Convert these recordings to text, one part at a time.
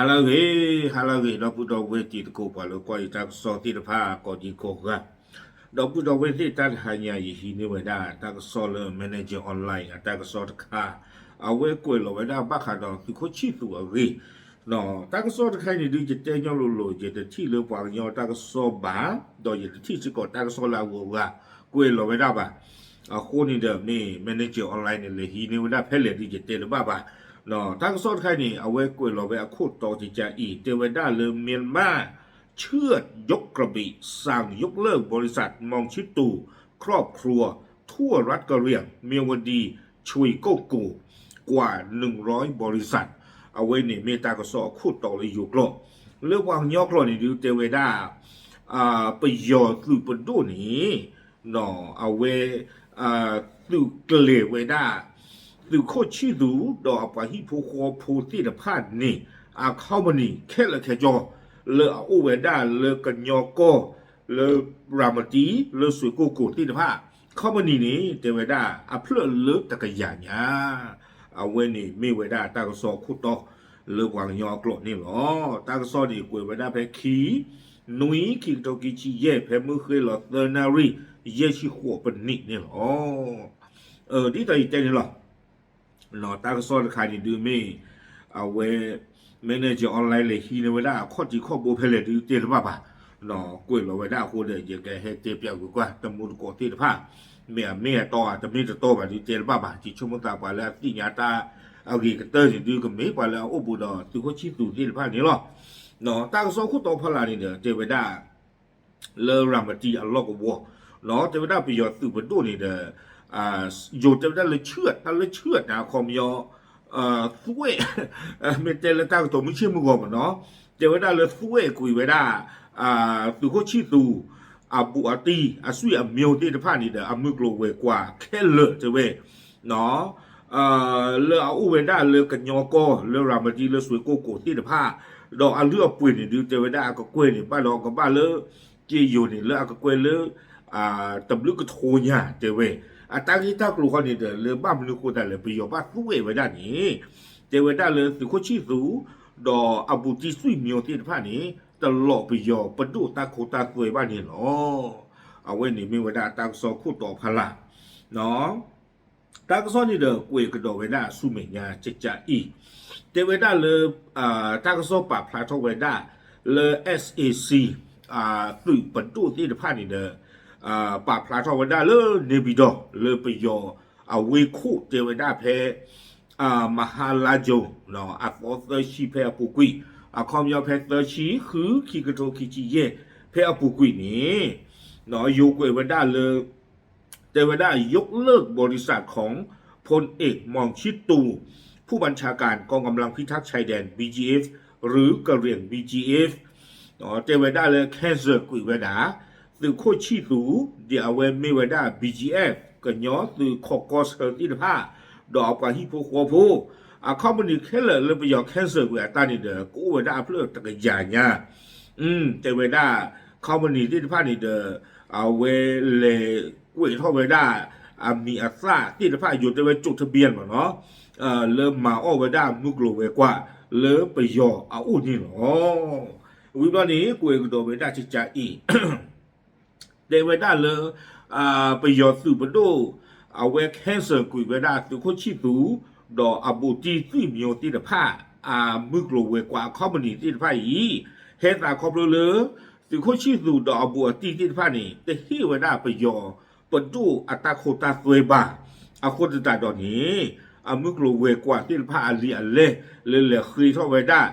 ဟါလၢအဂ့ၤ, ဟါလၢအဂ့ၤ ဒီပုၢ်ဒီဝဲၢ်တံၤသကိး ပှၤလၢကွၢ်ယတၢ်ကစီၣ်သ့ၣ်တဖၣ် ကိးဒံကိးဂၤ, ဒီပုၢ်ဒီဝဲၢ်သ့ၣ် တၢ်တဟါညါ ယဟံးန့ၢ်ဝဲဒၣ်တၢ်ကစီၣ်လၢ Manager Online အတၢ်ကစီၣ်တခါ, အဝဲကွဲးလီၤဝဲဒၣ်ဘၣ်ဃးဒီးသုးခိၣ်ဆံၣ်သူးအဂ့ၢ်, တၢ်ကစီၣ်တခါအံၤန့ၣ်ဒုး ယတဲညီလိၤလိၤ ယတထံၣ်လၢပှၤကညီတၢ်ကစီၣ်ဘၣ်, ဒီးယတထံၣ်စ့ၢ်ကီးတၢ်ကစီၣ်လၢအဂုၤအဂၤကွဲးလီၤဝဲဒၣ်ဘၣ်. အဃိန့ၣ်ဒီးမ့ၢ် Manager Online န့ၣ် လဲၤဟံးန့ၢ်ဝဲဒၣ်ဖဲလဲၣ်ဒုး ယတဲတဘၣ်ဘၣ်. တၢ်ကစီၣ်တခါအံၤန့ၣ် အဝဲကွဲးလီၤဝဲအခိၣ်တီ ကကးအံၤ တဲဝဲဒၣ်လၢ မြန်မာ เฉือดยกกระบี่ สั่งยกเลิกบริษัท มองชิตู ครอบครัว ทั่วรัฐกะเหรี่ยง เมียวดี ชุยโก้โก กว่า หนึ่งร้อย บริษัท အဝဲန့ၣ်မ့ၢ်တၢ်ကစီၣ်အခိၣ်တီလၢယိၤကျိာ်, လၢပှၤကညီကျိာ်န့ၣ်ဒုး တဲဝဲဒၣ် ပယီၤသုးပဒိၣ်န့ၣ် အဝဲ သုးကျဲၤဝဲဒၣ် သုးခိၣ်ဆံၣ်သူး ဒီးအပှၤဟံၣ်ဖိဃီဖိသ့ၣ်တဖၣ်န့ၣ် အ company ခဲလၢာ်ခဲဆ့ လၢအအိၣ်ဝဲဒၣ်လၢကညီကီၢ် လၢရၤမတံ လၢစွ့ၣ်ကိၢ်ကိၢ်သ့ၣ်တဖၣ် company န့ၣ် တဲဝဲဒၣ်အဖျၢၣ်လၢတကယၤညါ, အဝဲန့ၣ်မ့ၢ်ဝဲဒၣ်တၢ်ကစီၣ်အခိၣ်တီ လၢပှၤကညီအကျိာ်န့ၣ်လီၤ. တၢ်ကစီၣ်န့ၣ်ကွဲးဝဲဒၣ်ဖဲခံ နွံ ခံကထိခံဆံယဲၢ် ဖဲမုၢ်ဃ့လီၤသၢနၣ်ရံၣ် ယဲၢ်ဆံဃိးပနံးန့ၣ်လီၤ. ဒ်သိးယတဲန့ၣ်လီၤ. တၢ်ကစီၣ်တခါန့ၣ်ဒုးမ့ၢ် အဝဲ Manager Online လဲၤဟံးန့ၢ်ဝဲဒၣ်အခီၣ်ထံးခီၣ်ဘိဖဲလဲၣ်ဒုး တဲတဘၣ်ဘၣ်. ကွဲးလီၤဝဲဒၣ်အဃိဒီး ယကဟဲတဲပျးကွံာ်ကွၢ် တမူတကိးသ့ၣ်တဖၣ် မ့ၢ်အမ့ၢ်အတီဧါ တမ့ၢ်တတီဘၣ်ဒုး တဲတဘၣ်ဘၣ်. ယဆိကမိၣ်သးပှၤလၢအသ့ၣ်ညါတၢ်အဂ့ၤကတၢၢ်န့ၣ်ဒုး ကမ့ၢ်ပှၤလၢအအိၣ်ဘူးဒီးသုးခိၣ်ဆံၣ်သူးသ့ၣ်တဖၣ်န့ၣ်လီၤ. တၢ်ကစီၣ်ခိၣ်တီဖီလာ်န့ၣ်ဒီး တဲဝဲဒၣ် လၢရၤမတံအလီၢ်ကဝီၤ, တဲဝဲဒၣ်ပယီၤသုးပဒိၣ်န့ၣ်ဒီး ယိၤတဲဝဲဒၣ်လၢဆှၢၣ် တၢ်လၢဆှၢၣ်န့ၣ် အခီပညီ သွဲၣ် မ့ၢ်တဲလၢတၢ်ကတိၤမုၢ်ဆ့ၣ်မုၢ်ဂီၤမ့ၢ်နီၤ, တဲဝဲဒၣ်လၢသွဲၣ်ကွံာ်ဝဲဒၣ် သုးခိၣ်ဆံၣ်သူး အဘူးအတံၢ် အဆွေအမျိုးသ့ၣ်တဖၣ်န့ၣ်ဒီး အမုၢ်ကျိၤဝဲၤကွာ်ခဲလၢာ်တဲဝဲ လၢအအိၣ်ဝဲဒၣ်လၢကညီကီၢ် လၢရၤမတံ လၢစွ့ၣ်ကိၢ်ကိၢ်သ့ၣ်တဖၣ်, ဒီးအလုၢ်အပှ့ၤန့ၣ်ဒုး တဲဝဲဒၣ်အကကွဲၢ်န့ၣ် ဘၣ်ဒီးကဘၣ်လၢ က့ယိၤန့ၣ် လၢအကကွဲၢ်လၢ တဘျုးကထိညါတဲဝဲ, အတၢ်ဂ့ၢ်တၢ်ကျိၤဃီန့ၣ်ဒီး လၢဘၣ်မနုၤဃိသတးလဲၣ် ပယီၤဘၣ်သွဲၣ်ဝဲဒၣ်န့ၣ်, တဲဝဲဒၣ်လၢသုးခိၣ်ဆံၣ်သူး ဒီးအဘူးတံၢ်ဆွေမျိုးသ့ၣ်တဖၣ်န့ၣ် တလီၤပယီၤပဒိၣ်တၢ်ခိတၢ်သွဲဘၣ်န့ၣ်လီၤ. အဝဲန့ၣ်မ့ၢ်ဝဲဒၣ်တၢ်ကစီၣ်ခိၣ်တီဖီလာ် တၢ်ကစီၣ်န့ၣ်ဒီးကွဲးကဒီးဝဲဒၣ်ဆူမဲာ်ညါကကအံၤ, တဲဝဲဒၣ်လၢ တၢ်ကစီၣ်ပာ်ဖျါထီၣ်ဝဲဒၣ်လၢ SAC သုးပဒိၣ်သ့ၣ်တဖၣ်န့ၣ်ဒီး ပာ်ဖျါထီၣ်ဝဲဒၣ်လၢ နေပြည်တော် လၢပယီၤအဝ့ၢ်ခိၣ်တဲဝဲဒၣ်ဖဲ မဟာလမ်းကြုံ အသီသၢဆံဖဲအပူၤကွံာ်, အခီပညီဖဲသၢဆံဃု ခံကထိခံဆံယဲၢ် ဖဲအပူၤကွံာ်န့ၣ် ယိၤကွဲးဝဲဒၣ်လၢ တဲဝဲဒၣ် ยกเลิกบริษัทของพลเอก หม่องชิตู ผู้บัญชาการกองกำลังพิทักษ์ชายแดน บีจีเอฟ หรือกะเหรี่ยง บีจีเอฟ တဲဝဲဒၣ်လၢ cancel ကွံာ်ဝဲဒၣ် သုးခိၣ်ဆံၣ်သူး ဒ်အဝဲမ့ၢ်ဝဲဒၣ် BGF ကညီသုးခိးကီၢ်ဆၢသ့ၣ်တဖၣ် ဒီးအပှၤဟံၣ်ဖိဃီဖိ အ company ခဲလၢာ်လၢပယီၤ cancel ကွံာ်အတၢ်န့ၣ်ဒီး ကအိၣ်ဝဲဒၣ်အဖျၢၣ်တကယၤညါ တဲဝဲဒၣ် company သ့ၣ်တဖၣ်န့ၣ်ဒီး အဝဲလဲၤကွဲးထီၣ်ဝဲဒၣ် အမံၤအသၣ်သ့ၣ်တဖၣ် ယိၤတဲဝဲ ကြိုတင် မ့ၢ်နီၤ လၢမၤအီၣ်ဝဲဒၣ်မုၢ်ကျိၤဝဲၤကွာ် လၢပယီၤအအိၣ်န့ၣ်လီၤ. ဝံၤဘျီန့ၣ် ကွဲးကဒီးဝဲဒၣ်ကကအံၤ တဲဝဲဒၣ်လၢ ပယီၤသုးပဒိၣ် အဝဲ cancel ကွံာ်ဝဲဒၣ်သုးခိၣ်ဆံၣ်သူး ဒီးအဘူးတံၢ်ဆွေမျိုးသ့ၣ်တဖၣ် အမုၢ်ကျိၤဝဲၤကွာ်အ company သ့ၣ်တဖၣ်အံၤ ဟဲသးခီဖျိလၢ သုးခိၣ်ဆံၣ်သူးဒီးအဘူးအတံၢ်သ့ၣ်တဖၣ်န့ၣ် တဟ့ၣ်ဝဲဒၣ်ပယီၤပဒိၣ်အတၢ်ခိတၢ်သွဲဘၣ်. အဃိသတးဒီးန့ၣ် အမုၢ်ကျိၤဝဲၤကွာ်သ့ၣ်တဖၣ်အလံာ်အလဲၢ် လၢလဲၤဃ့ထီၣ်ဝဲဒၣ်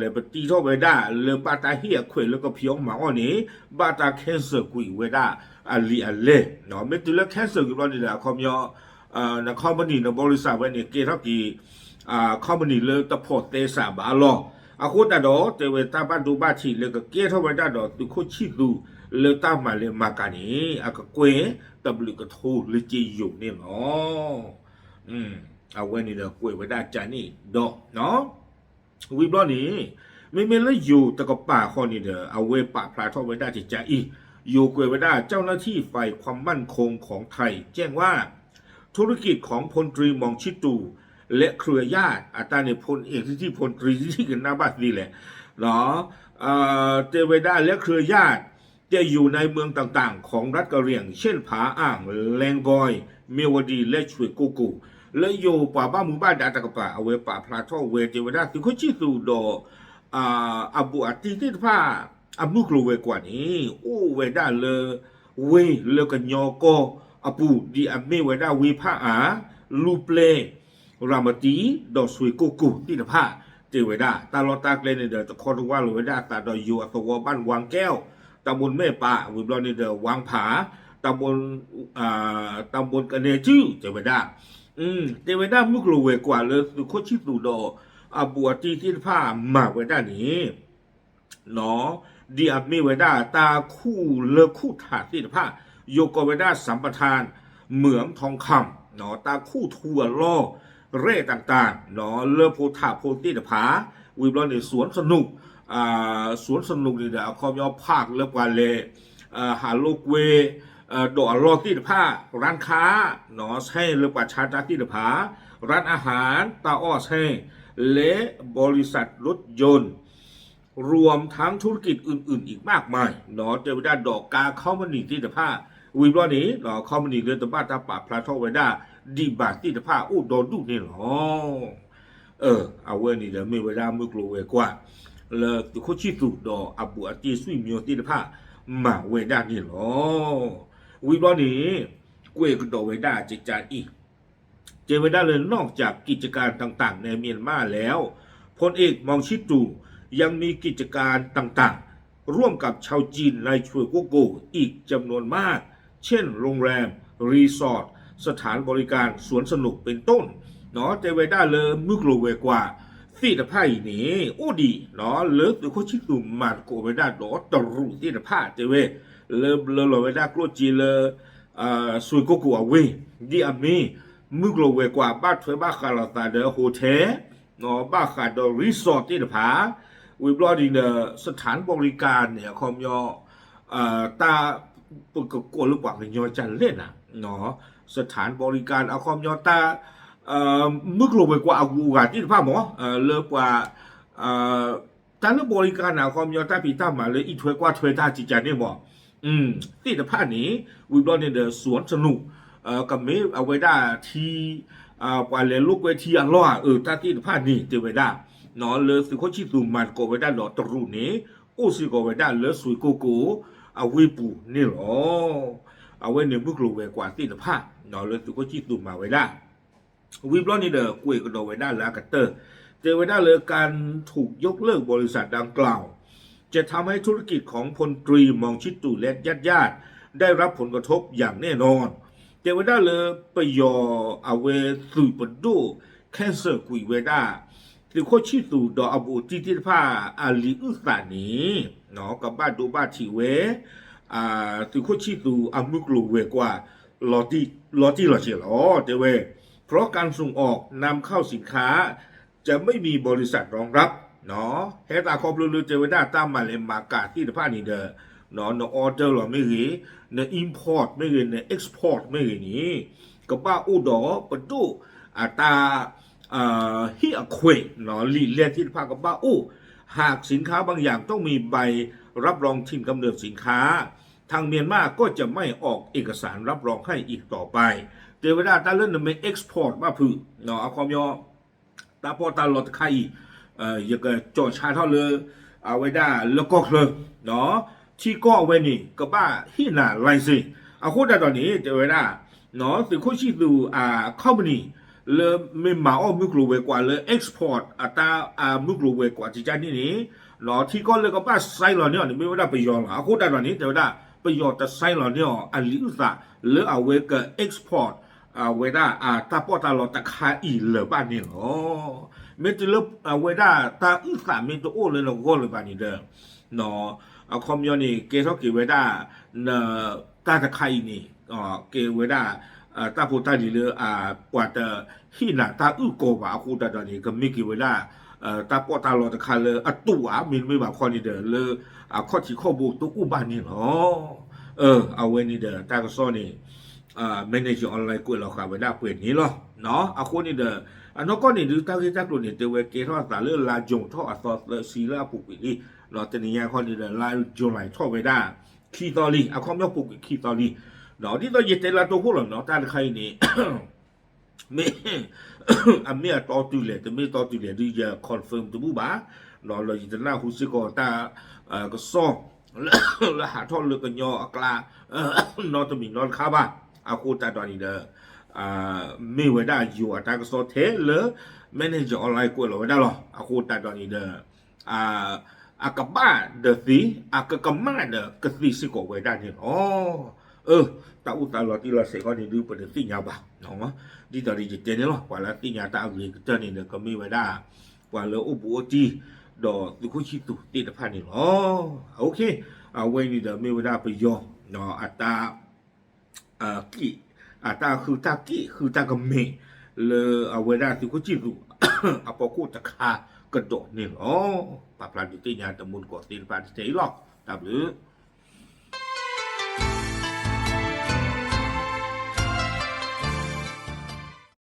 လဲၤပတံထီၣ်ဝဲဒၣ် လၢဘၣ်တၢ်ဟ့ၣ်အခွဲးလၢကဖံးအီၣ်မၤအီၣ်န့ၣ် ဘၣ်တၢ် cancel ကွံာ်ဝဲဒၣ်အလံာ်အလဲၢ်. မ့ၢ်တုၤလၢ cancel ကွံာ်ဘျီန့ၣ်ဒီး အခီပညီ န company နဘီရံစၢ်ဝဲန့ၣ် ကဲထီၣ်က့ၤ company လၢတဖိးသဲစးဘၣ်အလီၢ်. အဃိသတးဒီး တဲဝဲတၢ်ဘၣ်ဒိဘၣ်ထံးလၢကကဲထီၣ်ဝဲဒၣ်ဒီးသုးခိၣ်ဆံၣ်သူး လၢတၢ်မၤလဲၤမၤကၤန့ၣ် အကကွဲၢ်တဘျုးကထိလၢက့ယိၤန့ၣ်လီၤ. အဝဲန့ၣ်ဒီးကွဲးဝဲဒၣ်ကန့ၣ်ဒီး ဝံၤဘျီန့ၣ် မ့မ့ၢ်လၢယိၤတကပၤဃီန့ၣ်ဒီး အဝဲပာ်ဖျါထီၣ်ဝဲဒၣ်ကကအံၤ ယိၤကွဲးဝဲဒၣ် เจ้าหน้าที่ฝ่ายความมั่นคงของไทยแจ้งว่า ธุรกิจของพลตรี หม่องชิตู และเครือญาติ အတၢ်န့ၣ် พลเอก ทิติพงษ์ ตรีสิทธิ ကနၣ်ဘၣ်သ့လဲၣ် တဲဝဲဒၣ် และเครือญาติ จะอยู่ในเมืองต่างๆของรัฐกะเหรี่ยง เช่น ผาอ่าง แลงกอย เมียวดี และ ซวยโกโก လၢယိၤပှၤဘၣ်မူဘၣ်ဒါတကပၤ အဝဲပာ်ဖျါထီၣ်ဝဲ တဲဝဲဒၣ်သုးခိၣ်ဆံၣ်သူးဒီး အဘူးအတံၢ်သ့ၣ်တဖၣ် အမုၢ်ကျိၤဝဲၤကွာ်န့ၣ် အိၣ်ဝဲဒၣ်လၢ ဝ့ၢ်လၢကညီကီၢ်အပူၤ ဒ်အမ့ၢ်ဝဲဒၣ်ဝ့ၢ်ဖၣ်အၣ်, လူၢ်ပျဲၢ်, ရၤမတံ ဒီး ဆွ့ကိၢ်ကိၢ် သ့ၣ်တဖၣ် တဲဝဲဒၣ် တၢ်လီၢ်တၢ်ကျဲန့ၣ်ဒီး တခီတဝၢ်လီၤဝဲဒၣ်အသးဒီးယိၤအသဝီ ဘၣ်ဝၣ်ကဲၣ်, တၢ်ဘိမဲၣ်ပး ဝံၤဘျီန့ၣ်ဒီး ဝၣ်ဖး, တၢ်ဘိ တၢ်ဘိကနဲစု တဲဝဲဒၣ် တဲဝဲဒၣ်မုၢ်ကျိၤဝဲၤကွာ်လၢသုးခိၣ်ဆံၣ်သူးဒီး အဘူးအတံၢ်သ့ၣ်တဖၣ်မၤဝဲဒၣ်န့ၣ် ဒ်အမ့ၢ်ဝဲဒၣ်တၢ်ခူၣ်လၢခူၣ်ထးသ့ၣ်တဖၣ် ယိၤကိးဝဲဒၣ် สำปทานเหมืองทองคำ တၢ်ခူၣ်ထူအလီၢ် ရဲၣ်တၢ်တၢ် လၢဖိထးဖိသ့ၣ်တဖၣ် ဝံၤဘျီန့ၣ် สวนสนุก สวนสนุก န့ၣ်ဒီး အခီပညီ park လၢပှၤလဲၤ ဟးလိာ်ကွဲ ဒီးအလီၢ်သ့ၣ်တဖၣ် ร้านค้า ဆဲလၢပှၤဆါတၢ်သ့ၣ်တဖၣ် ร้านอาหาร တၢ်အီၣ်ဆဲ และบริษัทรถยนต์ รวมทั้งธุรกิจอื่นๆอีกมากมาย တဲဝဲဒၣ်ဒီးကါ company သ့ၣ်တဖၣ် ဝံၤဘျီန့ၣ် company လၢတဘၣ်တၢ်ပာ်ဖျါထီၣ်ဝဲဒၣ် ဒံးဘၣ်သ့ၣ်တဖၣ်အိၣ်ဒီဒူၣ်န့ၣ်လီၤ. အဝဲန့ၣ်ဒီးမ့ၢ်ဝဲဒၣ်မုၢ်ကျိၤဝဲၤကွာ် လၢသုးခိၣ်ဆံၣ်သူးဒီးအဘူးအတံၢ်ဆွံမၠိသ့ၣ်တဖၣ် မၤဝဲဒၣ်န့ၣ်လီၤ. ဝံၤဘျီန့ၣ် ကွဲးကဒီးဝဲဒၣ်ကကါအံၤ တဲဝဲဒၣ်လၢ นอกจากกิจการต่างๆในเมียนมาแล้ว พลเอก มังชิตตุ ยังมีกิจการต่างๆ ร่วมกับชาวจีนในซวยโกโกอีกจำนวนมาก เช่น โรงแรม รีสอร์ท สถานบริการ สวนสนุก เป็นต้น တဲဝဲဒၣ်လၢမုၢ်ကျိၤဝဲၤကွာ်သ့ၣ်တဖၣ်အံၤန့ၣ် အိၣ်ဒံး လၢသုးခိၣ်ဆံၣ်သူးမၤသကိးဝဲဒၣ်ဒီးတရူးသ့ၣ်တဖၣ် တဲဝဲ လၢဘျၢလီၤဝဲဒၣ်ကျိၣ်စ့လၢ ဆွ့ကိၢ်ကိၢ်အဝ့ၢ် ဒ်အမ့ၢ် မုၢ်ကျိၤဝဲၤကွာ်ဘၣ်ထွဲဘၣ်ဃးလိာ်သးဒီး hotel ဘၣ်ဃးဒီး resort သ့ၣ်တဖၣ် ဝံၤဘျီန့ၣ်ဒီး สถานบริการ န့ၣ် အခီပညီ တၢ် ပကကိးလၢပှၤကညီကလဲၣ်နၤ สถานบริการ အခီပညီတၢ် မုၢ်ကျိၤဝဲၤကွာ်အဂုၤအဂၤသ့ၣ်တဖၣ်မ့ၢ် လၢပှၤ တၢ်လၢ บริการ န့ၣ် အခီပညီတၢ်ဖံးတၢ်မၤလၢအံးထွဲကွၢ်ထွဲတၢ်ကကါန့ၣ်မ့ၢ် သ့ၣ်တဖၣ်န့ၣ် ဝံၤဘျီန့ၣ်ဒီး สวนสนุก ကမ့ၢ်အဝဲဒၣ်ထံ ပှၤလဲၤလိာ်ကွဲထံအလီၢ်ဧါ အတၢ်သ့ၣ်တဖၣ်န့ၣ် တဲဝဲဒၣ် လၢသုးခိၣ်ဆံၣ်သူးမၤသကိးဝဲဒၣ်ဒီးတရူးန့ၣ် အိၣ်စ့ၢ်ကီးဝဲဒၣ်လၢဆွ့ကိၢ်ကိၢ်အဝ့ၢ်ပူၤန့ၣ်လီၤ. အဝဲန့ၣ်မုၢ်ကျိၤဝဲၤကွာ်သ့ၣ်တဖၣ် လၢသုးခိၣ်ဆံၣ်သူးမၤဝဲဒၣ် ဝံၤဘျီန့ၣ်ဒီး ကွဲးကဒီးဝဲဒၣ်လၢအကတၢၢ် တဲဝဲဒၣ်လၢ การถูกยกเลิกบริษัทดังกล่าว จะทำให้ธุรกิจของพลตรี มังชิตตุ และญาติๆ ได้รับผลกระทบอย่างแน่นอน တဲဝဲဒၣ်လၢပယီၤအဝဲသုးပဒိၣ် cancel ကွံာ်ဝဲဒၣ် သုးခိၣ်ဆံၣ်သူးဒီးအဘူးအတံၢ်သ့ၣ်တဖၣ် အလံာ်အုၣ်သးန့ၣ် ကဘၣ်ဒိဘၣ်ထံးဝဲ သုးခိၣ်ဆံၣ်သူးအမုၢ်ကျိၤဝဲၤကွာ် လီၤတံၢ်လီၤဆဲးလီၤ တဲဝဲ เพราะการส่งออกนำเข้าสินค้าจะไม่มีบริษัทรองรับ ဟဲသးခီဖျိလၢတဲဝဲဒၣ်တၢ်မၤလဲၤမၤကၤသ့ၣ်တဖၣ်န့ၣ်ဒီး န order လီၤမ့ၢ်ဂ့ၤ န import မ့ၢ်ဂ့ၤ န export မ့ၢ်ဂ့ၤန့ၣ် ကဘၣ်အိၣ်ဒီးပဒိၣ်အတၢ် ဟ့ၣ်အခွဲး လံာ်လဲၢ်သ့ၣ်တဖၣ်ကဘၣ်အိၣ် หากสินค้าบางอย่างต้องมีใบรับรองถิ่นกำเนิดสินค้า ทางเมียนมาก็จะไม่ออกเอกสารรับรองให้อีกต่อไป တဲဝဲဒၣ်တၢ်လၢနမ့ၢ် export ဘၣ်ဖုး အခီပညီ တၢ်ပီးတၢ်လီတခါအံၤ ယကကၠီၣ်ဆါထီၣ်လၢ အဝဲဒၣ်လၢကီၢ်ချၢ ထံကီၢ်အဝဲန့ၣ် ကဘၣ်ဟ့ၣ်နၤ license အဃိသတးဒီးန့ၣ် တဲဝဲဒၣ် သုးခိၣ်ဆံၣ်သူးအ company လၢမ့ၢ်မၤအီၣ်မုၢ်ကျိၤဝဲၤကွာ်လၢ export အတၢ်မုၢ်ကျိၤဝဲၤကွာ်ကကါန့ၣ်န့ၣ် ထံကီၢ်လၢကဘၣ် sign လီၤန့ၢ်အီၤန့ၣ် မ့ၢ်ဝဲဒၣ်ပယီၤလီၤ. အဃိသတးဒီးန့ၣ် တဲဝဲဒၣ် ပယီၤတ sign လီၤန့ၢ်အီၤ အလံာ်အုၣ်သးလၢအဝဲက export အဝဲဒၣ်အတၢ်ပီးတၢ်လီတခါအံၤလၢၤဘၣ်န့ၣ်လီၤ. မ့ၢ်တုၤလၢအဝဲဒၣ်တၢ်အုၣ်သးမ့ၢ်တအိၣ်လၢနဂီၢ်လၢၤဘၣ်န့ၣ်ဒီး အခီပညီန့ၣ် ကဲထီၣ်က့ၤဝဲဒၣ် န တၢ်တခါအံၤန့ၣ် ကဲဝဲဒၣ် တၢ်ဖိတၢ်လံၤလၢ ပှၤတဟ့ၣ်နၤတၢ်အုၣ်ကီၤဘၣ်အဃိသတးဒီးန့ၣ် ကမ့ၢ်က့ၤဝဲဒၣ် တၢ်ပီးတၢ်လီတခါလၢအတူၢ်ဧါ မ့တမ့ၢ်ဘၣ်ခီန့ၣ်ဒီး လၢအခီၣ်ထံးခီၣ်ဘိတအိၣ်ဘၣ်န့ၣ်လီၤ. အဝဲန့ၣ်ဒီးတၢ်ကစီၣ်န့ၣ် Manager Online ကွဲးလီၤဃာ်ဝဲဒၣ်ပှဲၤန့ၣ်လီၤ. အဃိန့ၣ်ဒီး အနီၢ်ကီၢ်န့ၣ်ဒုး တၢ်ဂ့ၢ်တၢ်ကျိၤန့ၣ် တဲဝဲကဲထီၣ်အသးလၢလါ June ထီၣ်အသီသၢဆံလၢအပူၤကွံာ်လံ. တနံၤညါခီန့ၣ်ဒီး လါ July ထီၣ်ဝဲဒၣ်ခံသီလံ, အခီပညီပူၤကွံာ်ခံသီလံ. ဒ်သိးယတဲလၢတိၢ်ဃိၣ်လီၤနီၤ တၢ်တခါအံၤန့ၣ် မ့ၢ် အမ့ၢ်အတီတုၤလဲၣ် တမ့ၢ်တီတုၤလဲၣ်ဒုး ယ confirm တဘူၣ်ဘၣ်. ဒီးယတနၢ်ဟူစ့ၢ်ကီးတၢ်ကစီၣ် လၢဟးထီၣ်လၢကညီအကျါ နီတမံၤနီတခါဘၣ်. အဃိသတးဒီးန့ၣ်ဒီး မ့ၢ်ဝဲဒၣ်ယိၤအတၢ်ကစီၣ်ထဲလၢ Manager Online ကွဲးလီၤဝဲဒၣ်လီၤ. အဃိသတးဒီးန့ၣ်ဒီး အကဘၣ်ဒီးသ့, အကကမၣ်ဒီးကသ့စ့ၢ်ကီးဝဲဒၣ်န့ၣ်လီၤ. အၢ, တၢ်အိၣ်သးလီၤတံၢ်လီၤဆဲးခီန့ၣ်ဒုး ပတသ့ၣ်ညါဘၣ်. ဒ်သိးဒီးယတဲန့ၣ်လီၤ, ပှၤလၢအသ့ၣ်ညါတၢ်အဂ့ၤကတၢၢ်န့ၣ်ဒီး ကမ့ၢ်ဝဲဒၣ် ပှၤလၢအိၣ်ဘူးအိၣ်တံၢ် ဒီးသုးခိၣ်ဆံသူးသ့ၣ်တဖၣ်န့ၣ်လီၤ. အဝဲန့ၣ်ဒီးမ့ၢ်ဝဲဒၣ်ပယီၤ အတၢ် အတၢ်ဃုတၢ်က့ၣ်ဃုတၢ်ကမ့ၢ် လၢအဝဲဒၣ်သုးခိၣ်ဆံသူး အဖီခိၣ်တခါကဒီးန့ၣ်လီၤ. ပာ်ဖျါဒုးသ့ၣ်ညါတမူတကိးသ့ၣ်တဖၣ်တထဲအံၤလီၤ. တၢ်ဘျုး